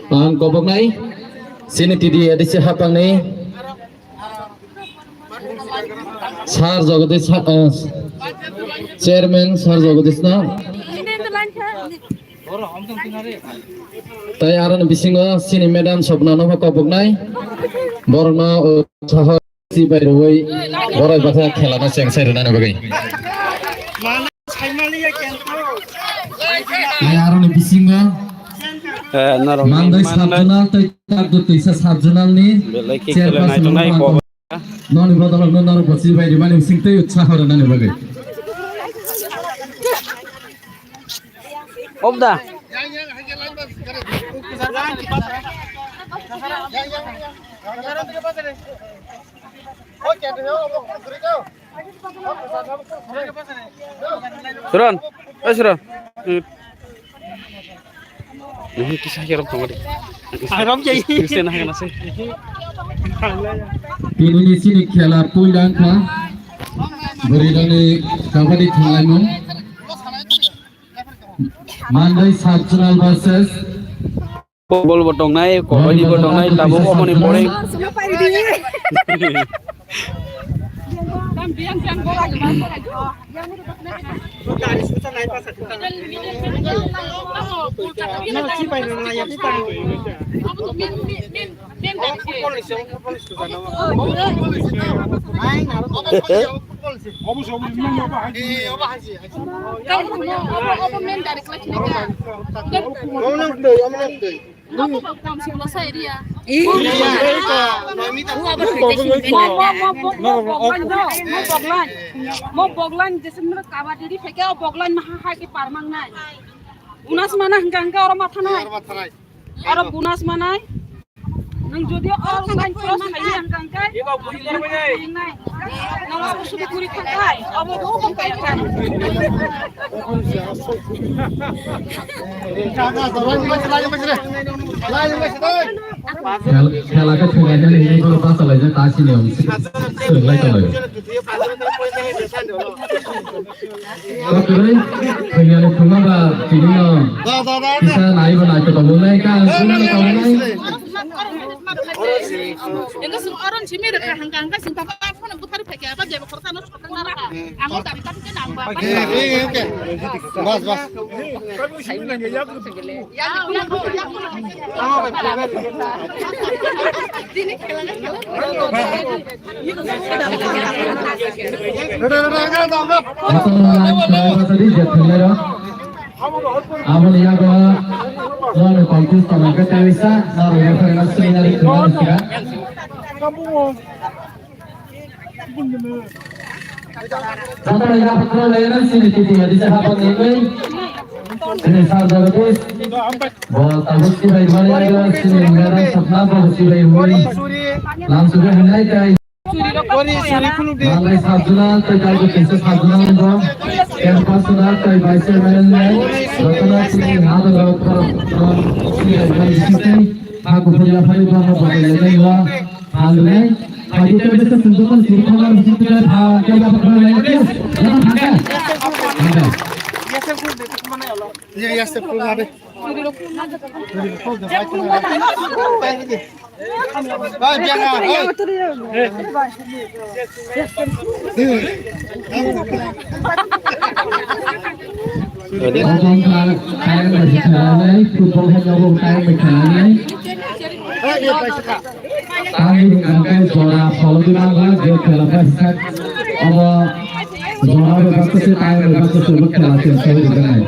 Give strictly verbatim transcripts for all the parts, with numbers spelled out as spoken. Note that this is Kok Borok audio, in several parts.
Ang koboknai, sini T D A D C hapangni Sir Jagadish, uh, Chairman Sir Jagadish no. Tai aroni bisingo sini Madam Sopna no koboknai. Borokno, uh, saha si bai rwi borai bakha khela no cheng sai rwnani bagwi. Tai aroni bisingo Eh, norok Mandai ni sub manna. Zonal tei Tagdo Teisa sub zonal ni Belai khe chairperson khela naitongnai rok bo. Noni bodolok no norok bo chibai rimani bising tei utsaho rwnani bagwi. Obda. Suron, eh, Suron. Hmm. Ini kisah ya, Rob, tunggu deh. Aram jai. Kristian, ah, kena sih. Tini ni sini khela puilang kha. Bwrwirokni kabaddi thanglaimung. Mandai sub zonal versus Bol bo tongnai, kabaddi bo tongnai, tabuk omoni pore. Mo, mo, mo, mo, mo, boglan do, mo boglan. Mo boglan, jese mero kabaddi di pheke, o boglan maha ha ke parmang nai. Bonus mana hingka hingka oro matha nai. Oro bonus manai. Nang jodi o line cross khai yang kang kai. Nang sudu kuri kang kai. Abo bo kang kai. Khel-, khela khe thwnglaikhe nini borok bachalaijak ta sini swrwnglaitonglaio. Kwrwi, thwngya le thwngma ba tini no. Da, da, da, da. Kisa nai ba nai to tongo nai ka, ang sini no tongo nai. Enggak semua orang sini ada kahang-kahang sing papa apa nak butar pakai apa dia berkorta no. Ang dari tadi kan ang bapak. Oke, oke, oke. Bas, bas. Aboni yago nokni contest tongkha kaisa, norok yaphar seminar khulmani sika. Jotono yaphar khulmani sini titi hadisa hapang ini. Sini Sir Jagadish. Bo tabuk sibai mani ayo sini Madam Sapna bo sibai mani. Langsung ke hanai kai. Manai sabjuna tei kaisa sabjuna wngkha. Chairperson tei vice chairman wngkha. Jotono sini hadoro khorok khorok sibai mani sisi. Haku phuya phai bo haku phuya phai bo. Hal re. Hadi tebe se sunjo kon siri khana sisi tebe ha kya ba khana le. Jana thangka. Thangka. Ye, ye, se phul na de. Phul na de. Phul na de. Phul na de. Phul na de. Football hai nogo time bai khelai nai. Tangwi hwnkha khe jora phologwi mangla je khela bai sak. Obo jora bai baksa se time bai baksa se bo khela se se bai nai.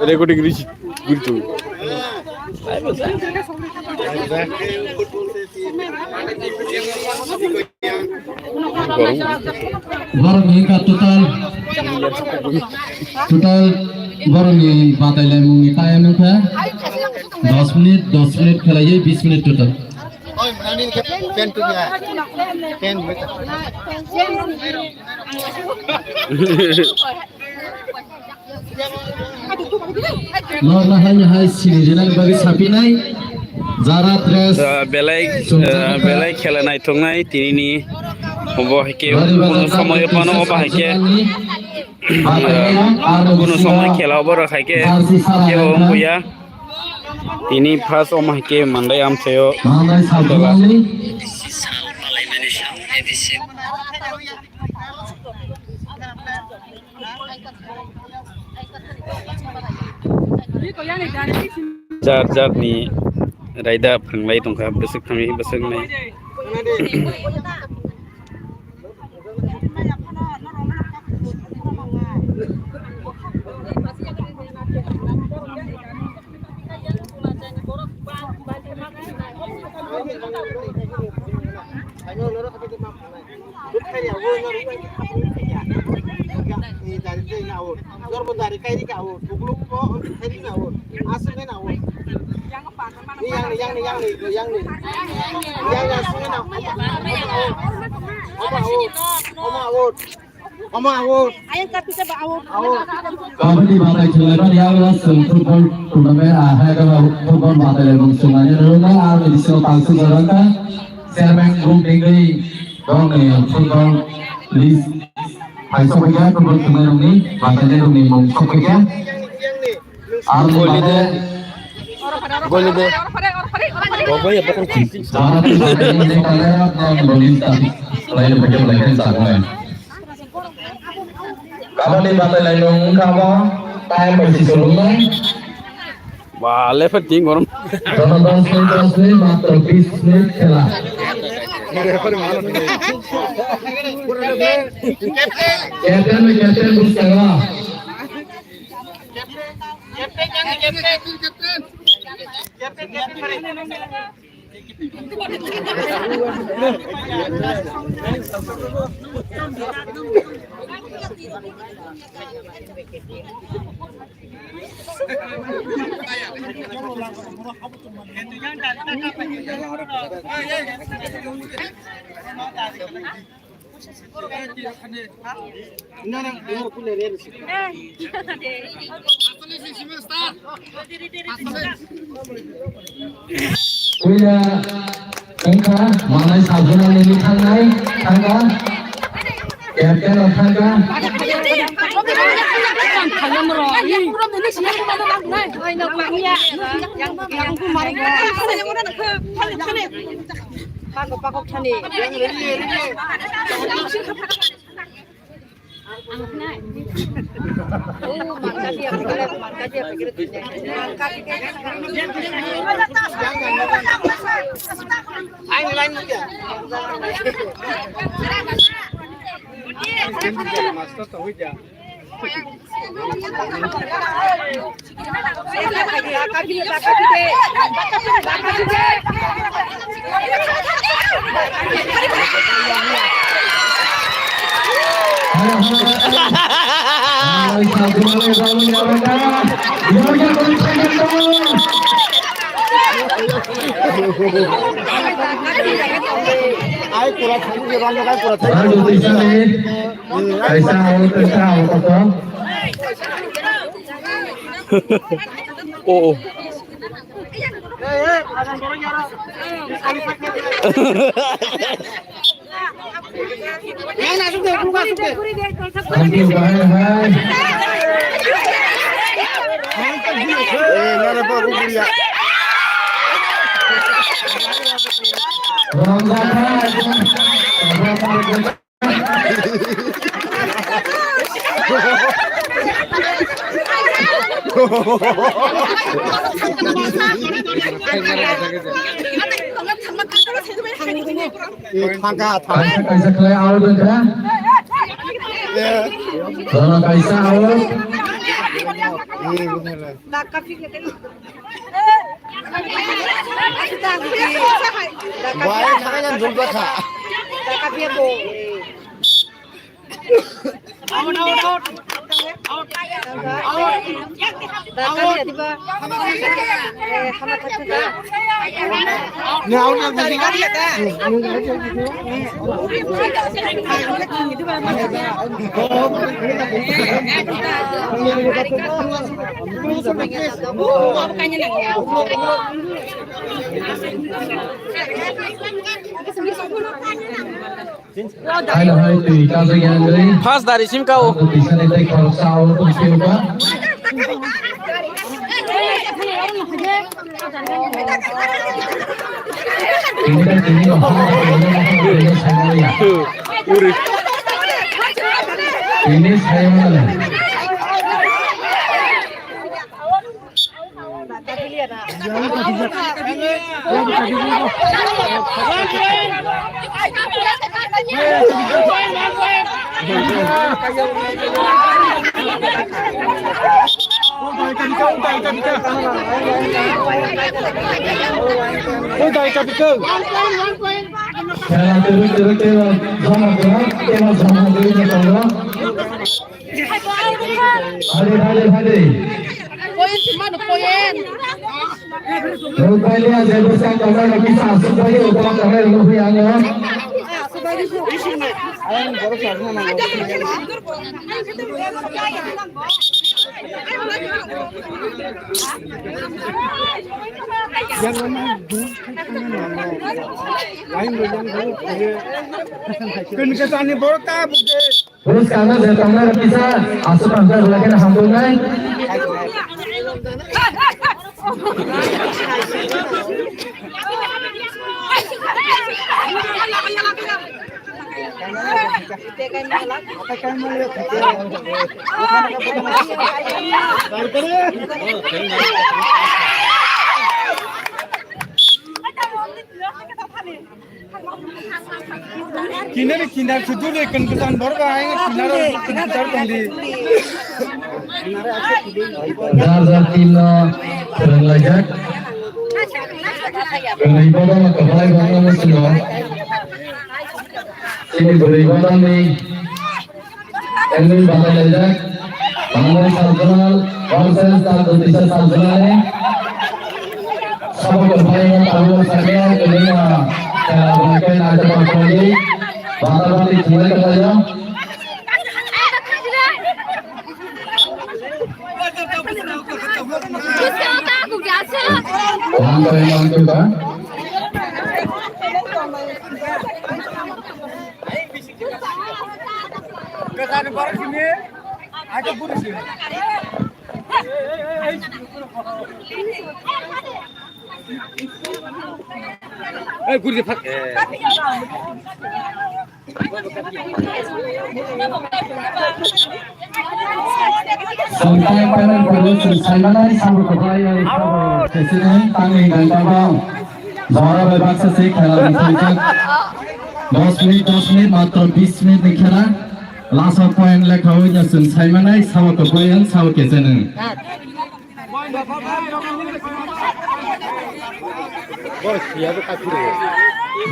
Recording reach gitu. Borok ni ka total, total Borokni batailaimungni time wngkha dos minute, dos minute khlaiwi bis minute total. Norna hai hai sini rinani bagwi sapinai. Jara tres. Ah, belai, ah, belai khela naithoknai tinini. Obo hai khe kuno somoy phano obo hai khe, ah, kuno somoy khela obo rok hai khe kebo wngya. Tini first omo hai khe Mandai amchaio khela. Jar jar ni raida phrwnglai tongkha, bwswk thangwi bwswk nai. Omo out. Omo out. Ayang kapita ba out. Out. Kabaddi batai chwnglaimani yago chwng football tournament, ah, hai khe football batailaimung chwnglaina rwngmani, ah, bini bisingo tangsu jorokha chairman group bengwi bongni football list hai sokphaikha, football thwngnairokni batainairokni mung sokphaikha. Aroni bade. Goli de. Bobo ya bakal. Jara tu bade ni kale ap na goli ta. Lain bade lain ta kale. Kabaddi batailaimung wngkha bo, time bai si solongnai. Ba, lephar ting gorom. Jono dos minute, dos minute, matro bis minute khela. Captain, captain, bus khela. Puila wngkha, manai sabjana nini thangnai, thangkha. Captain rok thangkha. Pago, pago, thani. Ai, kura thani, kura thani. Kaisa out, kaisa out, kaisa. Oh, oh. Thank you, bye, bye. Ramzan bhai. Thangka, thangka. Kaisa, kaisa khlai out wngkha. Jono kaisa out. Bai, thangka jan jumpa kha. Haino hai twi kajak yang ri. First dari sim kau. Twi sani tei khoroksa o tong phiyo ba. Tini tei tini no ha tini no ha tini sai mali ya. Uri. Tini sai mali. Khela tebok tebok tebok joma kwrwng tebok joma kwrwng ni tongo. Hadi, hadi, hadi. Point si mano, point. Rukailia jebo sa kamai rok kisa asuk bai o ba kamai rok nukui ango. Kini kesani borok ta buke. Puskang no je tongnai rok kisa aswk ang khe rwlai khe hamjaknai. Kinari kinar sudu le kan kutan bor ba ai kinar kinar tong di. Jar jar team no phwrwnglaijak. Bwrwi bodol no kwplai bangma muchungo. Chini bwrwi bodol ni Elwi batai laijak. Mangnai sub zonal versus Dangdutisa sub zonal ni. Sabo kwplai no tabuk sakya kwlwima khela bai khe naitokma khlaiwi bata bati thwngwi kwlaio. Lambai lambai ba. Songkhe panel poro chwng saimanai sabo kwplai ai sabo kesinai tangwi ganta bang. Jora bai baksa se khela rwkhaijak. Dos minute, dos minute, matro bis minute ni khela. Last o point lekha oi no chwng saimanai sabo kwplai ang sabo kesenai.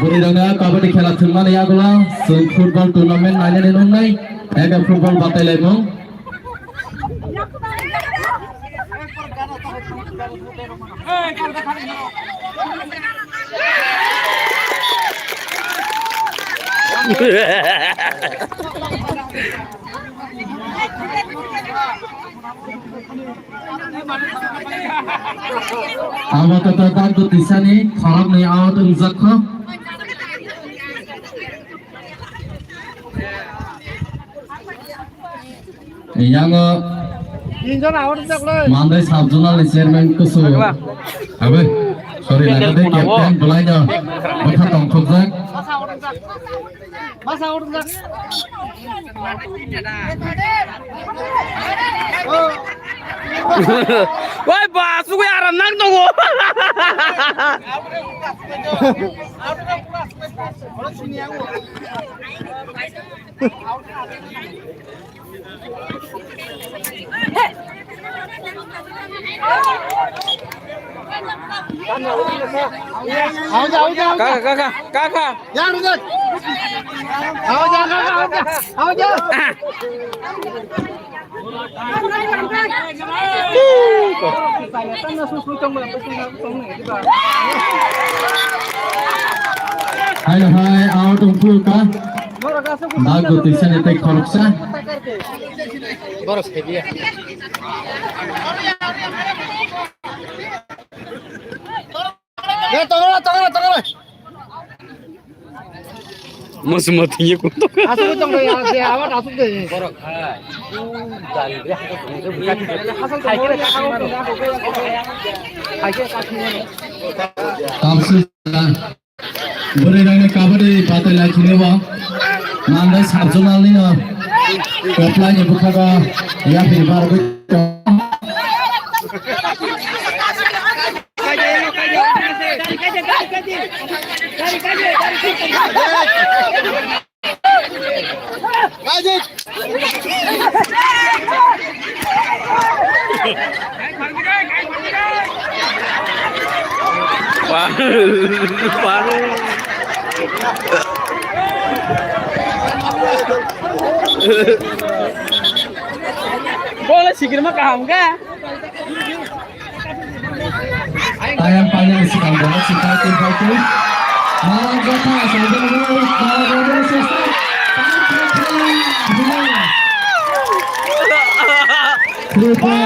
Bwrwi rok no kabaddi khela thwngmani yagulo chwng football tournament nainani nungnai, eke football batailaimung. Abo kata Dangdutisa ni khoroknwi out wngjak kho. Yango Mandai sub zonal ni chairman kusu. Abe, sorry, nagade captain bwlaino bwkha tongthokjak. Wai ba, sugui aram nang tongo. Kaka, kaka, kaka. Aoja, kaka, aoja, aoja. Hai hai, out of full ka. Bago tisane tei khoroksa. Mas mati ye kutuk. Asuk tong ya, ya, awat asuk de. Tamswk. Bwrwi rangni kabaddi batai lai khini bo. Mandai sub zonal ni no. Koplai ni bwkhago yapri bargwi. Bola sikir ma kaham ka? Tayang payang sikang bola sikang tim fighting. Malang jatha saja malang jatha sesa. Triple.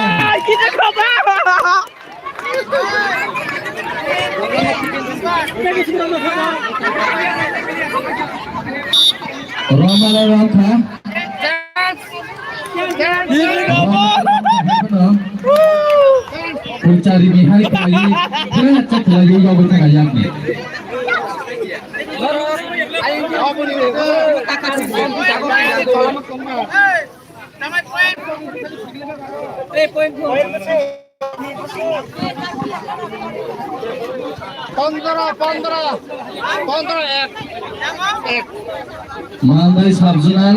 Roma la rong kha. Pulchari mihai khlai, pura acha khlai, yogo thang ayang ni. Pondro, pondro, pondro, ek, ek. Mandai sub zonal,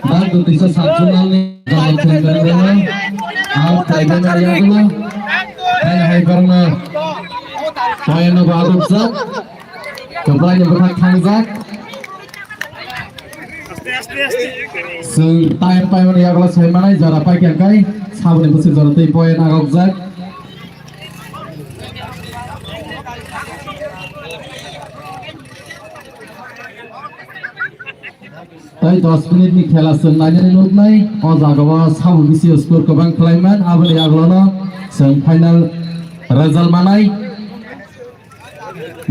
Bagdo tisa sub zonal ni jala thwng kwrwng rwno, out khlai bai maya rwno, hai hai borokno, poino bo adopjak, kwplaino bwkhak thangjak. Chwng time paimani yagulo sai manai jora paikha khai saboni bwswk jora tei poya nagokjak. Tei dos minute ni khela chwng nainani nuknai o jagao sabo bisi score kwbang khlaiman aboni yagulono chwng final result manai.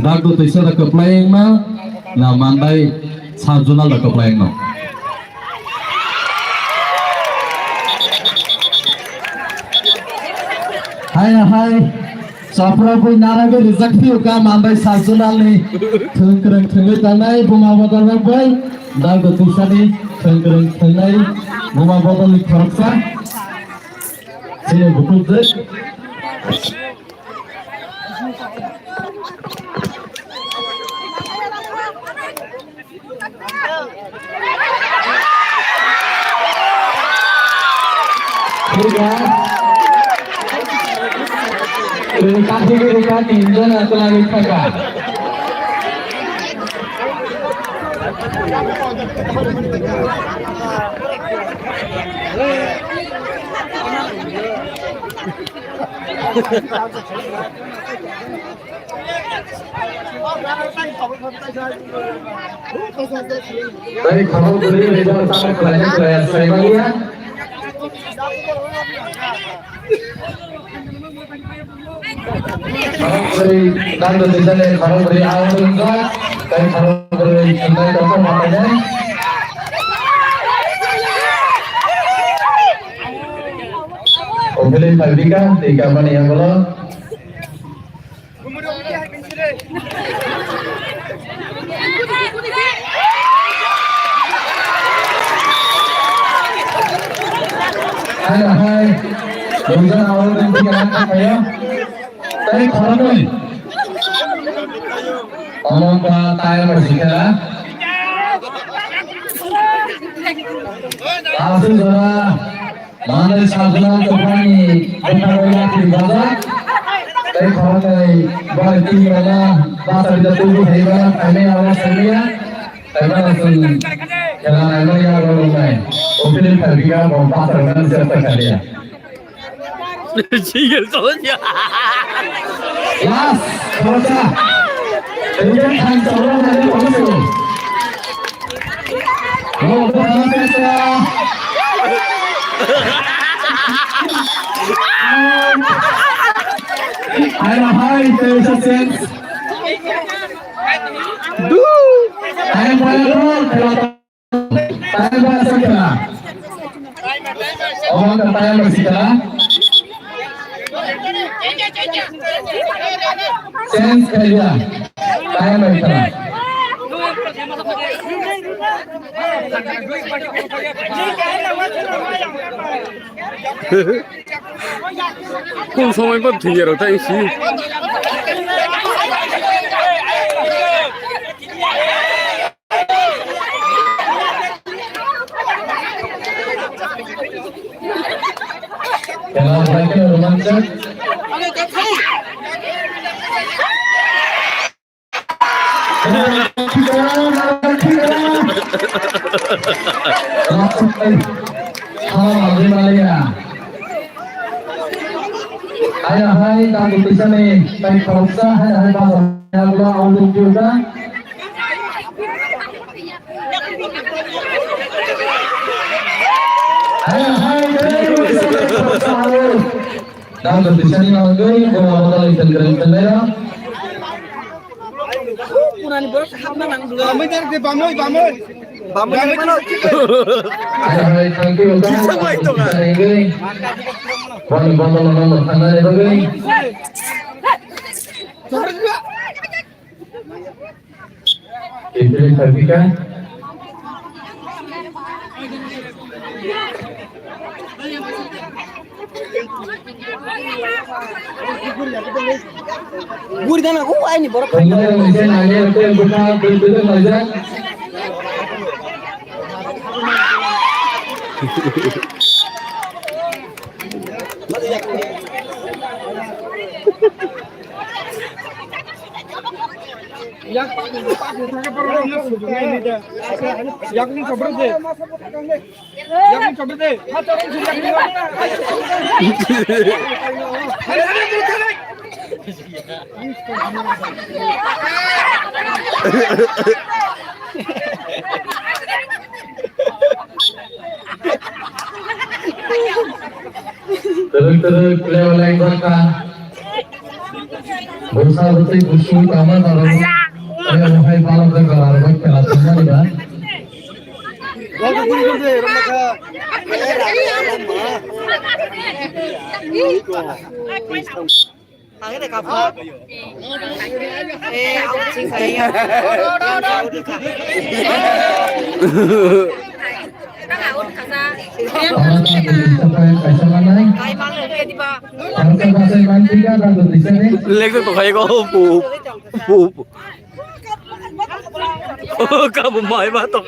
Dagdo twisa da kwplai wngma na Mandai sub zonal da kwplai wngno. Hai hai, chapra bui nara bui rijak phiyo ka Mandai sub zonal ni thwng kwrwng thwngwi tangnai buma bodol rok bai Dagdo twisa ni thwng kwrwng thwngnai buma bodol ni khoroksa. Chini bukhuk jai. Rika, rika, tinjon atulagi thaka. Tei khorok bwrwi rwjak tamo khlaina khlaiya swimaliya. Khorok bwrwi dando twijani khorok bwrwi out wngjak. Tei khorok bwrwi thwngnai tongkha mwtainai. Ofelin phaibika tei kamani yagulo. Hai, hai. Rungja awal dan tiga langkah saya. Tadi khoroknwi. Omong pa tayang bersikala. Asli jora. Mandai sajla topani bwkhao yapri bajak. Tei khoroknwi bai twi mela bachari da tubu haiba khainai abo saliya. Tei mela chwng Khela naimani yago wngnai. Opening khaikha bo bathar wngnani chesta khaliya. Single soldier. Last khoroksa. Rijak khan chawla naimani kono solo. Lo bo khoroksa. Ayo hai, there is a chance. Time by the ball, khela time by the khela. All the time by the khela. Chance khela. Time by the khela. Kung somoi bo thwngya rok tang si. Khela bai khe romanchak. Hai hai, tang twi sani, tai khoroksa, hai hai, bazar, hai hai, bazar, hai hai, tang twi sani, nang twi, bola bola, ikan keren keren. Purani borok hapna nang dulu. Bamoi dar de, bamoi, bamoi. Bamoi, bamoi. Hai, hai, thank you. Kisa bai to ka. Bani bamala nama thangna ni bagwi. Sorry. Kifili khabika. Buri dana ko aini borok. Yak, yak ni sabr de. Yak ni sabr de. Teruk teruk, play online baka. Bwsa bwtwi busu tama taro. Ayo, hai balok de galar bai khela tongmani ba. Wal ko kuri kuri de, ram na kha. Lekto to khai ko pu pu pu. Oh, kamu mai ma to.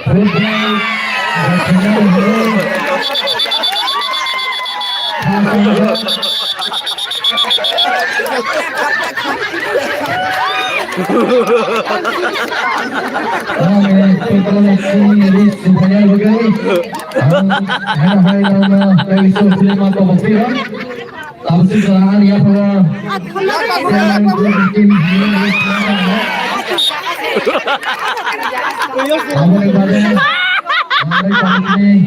Tamsik jalan ya, Pak. Aboni babe, Mandai Committee,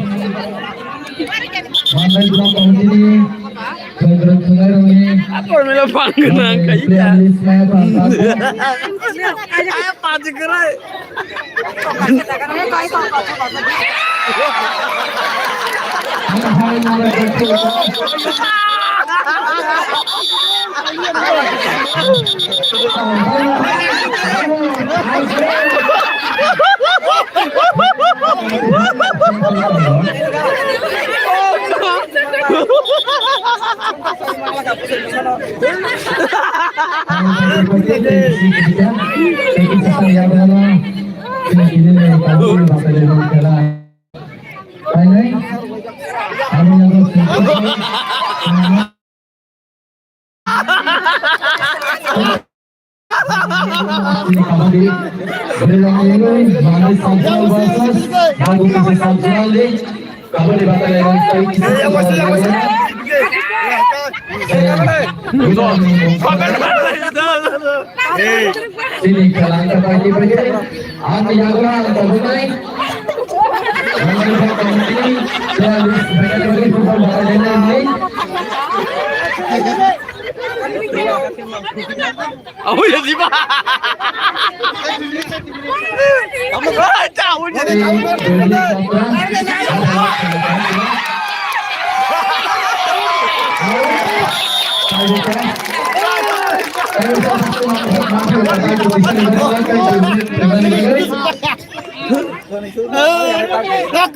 Mandai Block Committee ni, Program Sungai Rongni, Apa mila pangkena kaita? Playlist maya pangkena. Apa aja gerai? Kabaddi, Bwrwi Rong Yengwi, Manai Sub Zonal versus Bangladesh Sub Zonal League. Kabaddi batalai rok tei kisa chini khela wngkha pai khe pai khe. Ani yagra ang tabuknai. Ang tabuknai. Abo ya jiba. Abo ya jiba.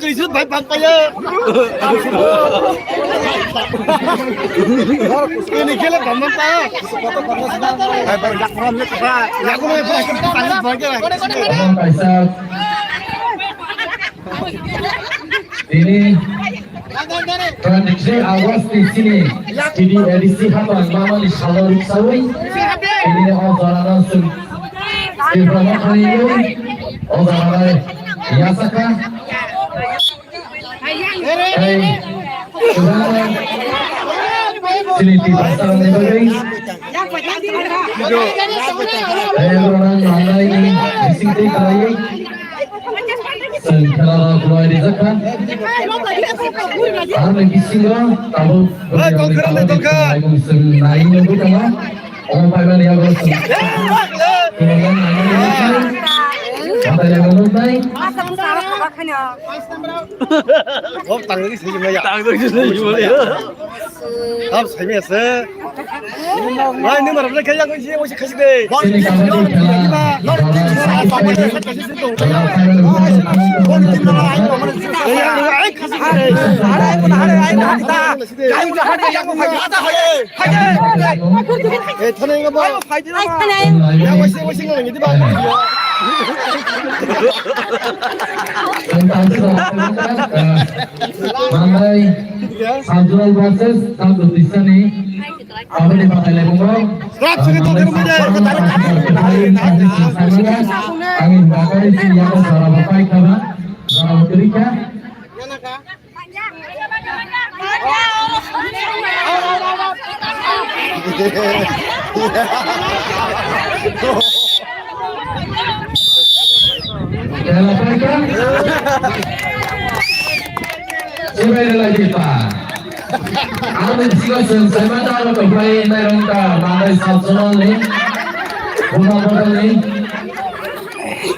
Kri sut bhai bang paya. Ini kela bang bang paya. Yaku mai bhai bang bang paya. Ini twenty-three August ni sini T D A D C hapang mamani salo riksawi. Ini o jorano sung Tripura mokholni o jorano yasakha. Hey, sini Tripura sarani bagwi. Hey, orang malai ni bising tei kalai. Sengkara Roy Rizaka. Army bisingo tabuk Roy Rizaka. Seng nai nunggu tama. Om pai mani yago seng. Tolong nai nunggu. Mata yago nunggu nai. Hop, tang lagi sini maya. Tang lagi sini maya. Hop, sini ase. Wai, ni marap le kaya ko je, wasi khasi de. Eh, thana inga ba. Ya, wasi, wasi nang ni ba. Mangai, Sajwal versus Sabdul Tisani. Aboni batai lai bungo. Rak sini to kiri mujhe. Ani bakari si yago sara batai kaba. Sara batai ka. Sibai lagi pa. Ang bisingo chwng saimano aro kwplai nairok ta manai South Zonal ni. Buma bodol ni.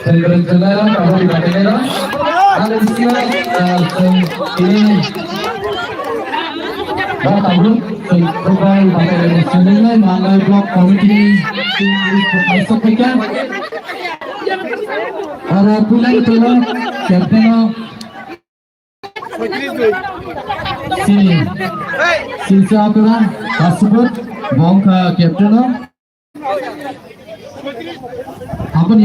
Chwng kwrwng chwng nairok tabuk ri batai nairok. Ang bisingo, ah, chwng tini. Ba tabuk chwng kwplai batai nairok. Chwng nai manai block committee ni team ni kaisa phaikha. Aro puilai tono captain o. Sini. Sisa Atura, Pasuput, Bongkha, captain o. Aboni